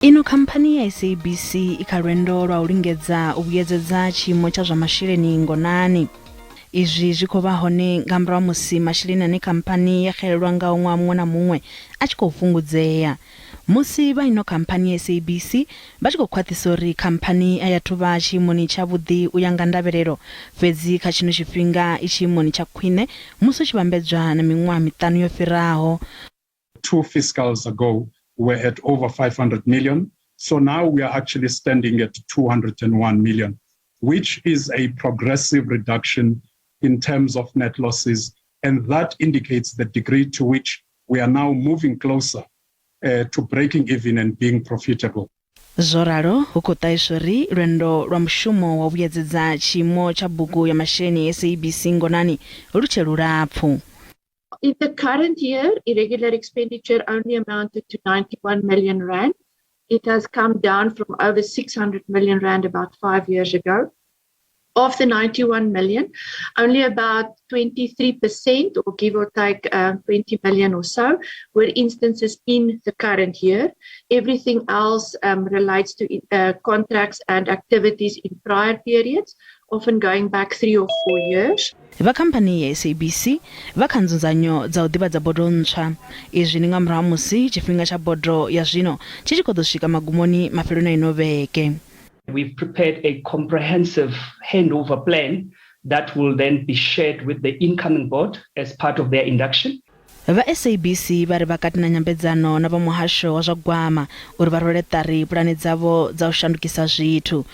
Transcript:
Ino khamphani ya SABC i kha lwendo lwa u lingedza u vhuyedzedza tshiimo tsha zwa masheleni ngonani. Izwi zwi khou vha hone nga murahu ha musi masheleni ane khamphani ya xelelwa ngao ṅwaha muṅwe na muṅwe a tshi khou fhungudzea. Musi vha ino khamphani ya SABC vha tshi khou khwaṱhisa uri khamphani a i athu vha tshiimoni tshavhuḓi u ya nga ndavhelelo, fhedzi kha tshino tshifhinga i tshiimoni tsha khwine musi hu tshi vhambedzwa na miṅwaha miṱanu yo fhiraho. 2 fiscals ago we were at over 500 million. So now we are actually standing at 201 million, which is a progressive reduction in terms of net losses. And that indicates the degree to which we are now moving closer to breaking even and being profitable. Zwo ralo, hu khou ṱahiswa uri lwendo lwa mushumo wa u vhuyedzedza tshiimo tsha bugu ya masheleni ya SABC ngonani lu tshe lulapfu. In the current year, irregular expenditure only amounted to 91 million rand. It has come down from over 600 million rand about 5 years ago. Of the 91 million, only about 23%, or give or take 20 million or so, were instances in the current year. Everything else relates to contracts and activities in prior periods, often going back 3 or 4 years. Vha khamphani ya SABC vha kha nzudzanyo dza u ḓivhadza bodo ntswa. Izwi ndi nga murahu ha musi tshifhinga tsha bodo ya zwino tshi tshi khou ḓo swika magumoni mafheloni a ino vhege. We've prepared a comprehensive handover plan that will then be shared with the incoming board as part of their induction. Vha SABC vha ri vha kati na nyambedzano na vha muhasho wa zwa gwama uri vha rwele ṱari pulane dzavho dza u shandukisa zwithu.